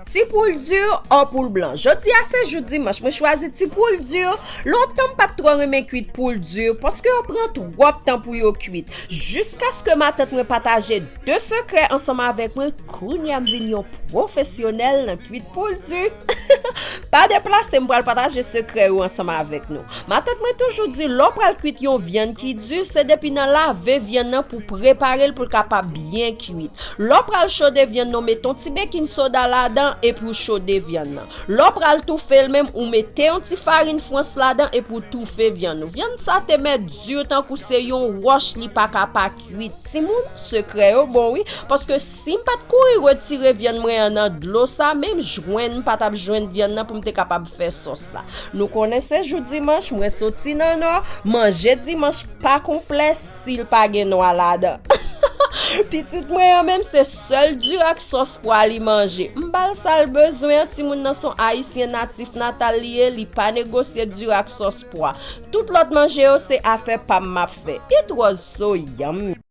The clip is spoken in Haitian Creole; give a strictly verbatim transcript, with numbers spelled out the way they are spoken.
Ti poul di, o poul blan. Jodi a se jou dimanch, mwen chwazi ti poul di. Lontan m pa t twò renmen kwit poul di, paske yo pran twòp tan pou yo kwit. Jiskaske matant mwen pataje de sekrè ansanm avèk mwen, kounye a m vin yon pwofesyonèl nan kwit poul di. Pa deplase, m pral pataje sekrè yo ansanm avèk nou. Matant mwen toujou di, lè w pral kwit yon vyann ki di, se depi nan lave vyann nan pou prepare l pou l kapab byen kwit. Lè w pral chode vyann nan, w met yon ti bekin soda ladan epi w chode vyann nan. Lè w pral toufe l menm, ou mete yon ti farin frans ladan epi w toufe vyann ou. Vyann sa te mèt di tankou se yon wòch, li pa ka pa kwit. Timoun, sekrè yo bon wi, paske si m pa t kouri retire vyann mwen an nan dlo sa, menm jwenn m pa t ap jwenn vyann nan pou m te kapab fè sòs la. Nou konnen se jou dimanch, mwen soti nan nò, manje dimanch pa konplè si l pa gen nwa ladan. Pitit mwen an menm se sèl diri ak sòs pwa li manje. M ba l sa l bezwen an, timoun nan se yon ayisyen natif natal li ye, li pa negosye diri ak sòs pwa. Tout lòt manje yo se afè pa m m ap fè. It was so yummy.